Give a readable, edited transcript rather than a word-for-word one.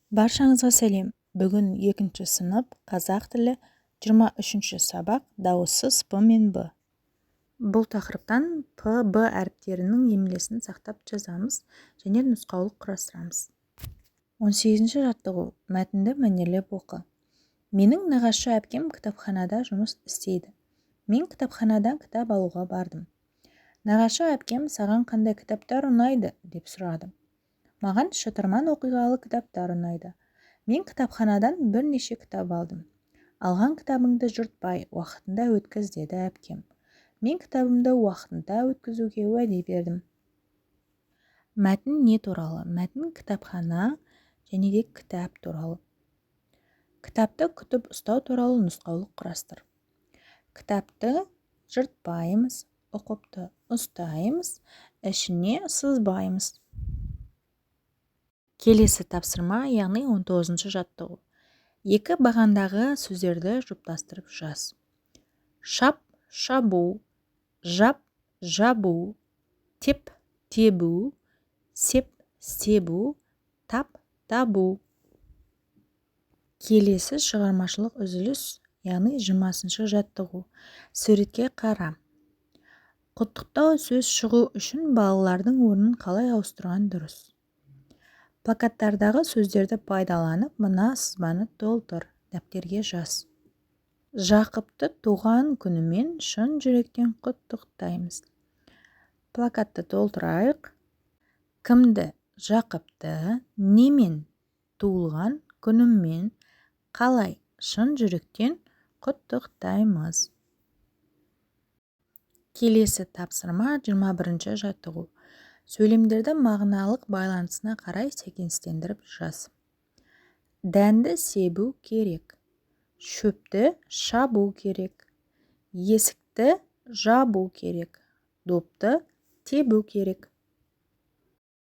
Баршаңызға сәлем! Бүгін екінші сынып, қазақ тілі, 23-ші сабақ, дауыссыз п мен б. Бұл тақырыптан п, б әріптерінің емлесін сақтап жазамыз және нұсқаулық құрастырамыз. 18-ші жаттығу. Мәтінді мәнерлеп оқы. Менің нағашы әпкем кітапханада жұмыс істейді. Мен кітапханадан кітап алуға бардым. Нағашы әпкем: «Саған қандай кітаптар ұнайды?» – деп сұрады. Маған шытырман оқиғалы кітаптар ұнайды. Мен кітапханадан бірнеше кітап алдым. «Алған кітабыңды жыртпай, уақытында өткіз», – деді әпкем. Мен кітабымды уақытында өткізуге уәде бердім. Мәтін не туралы? Мәтін кітапхана және де кітап туралы. Кітапты күтіп ұстау туралы нұсқаулық құрастыр. Кітапты жыртпаймыз, ұқыпты ұстаймыз, ішіне сызбаймыз. Келесі тапсырма, яғни 19 жаттығу. Екі бағандағы сөздерді жұптастырып жаз. Шап, шабу, жап, жабу, теп, тебу, сеп, себу, тап, табу. Келесі шығармашылық үзіліс, яғни 20-шы жаттығу. Суретке қара. Құттықтау сөз шығу үшін балалардың орнын қалай ауыстырған дұрыс? Плакаттардағы сөздерді пайдаланып, мына сызбаны толтыр, дәптерге жаз. Жақыпты туған күнімен шын жүректен құттықтаймыз. Плакатты толтырайық. Кімді? Жақыпты. Немен? Туылған күнімен. Қалай? Шын жүректен құттықтаймыз. Келесі тапсырма, 21 жаттығу. Сөйлемдерді мағыналық байланысына қарай сәйкестендіріп жаз. Дәнді себу керек, шөпті шабу керек, есікті жабу керек, допты тебу керек.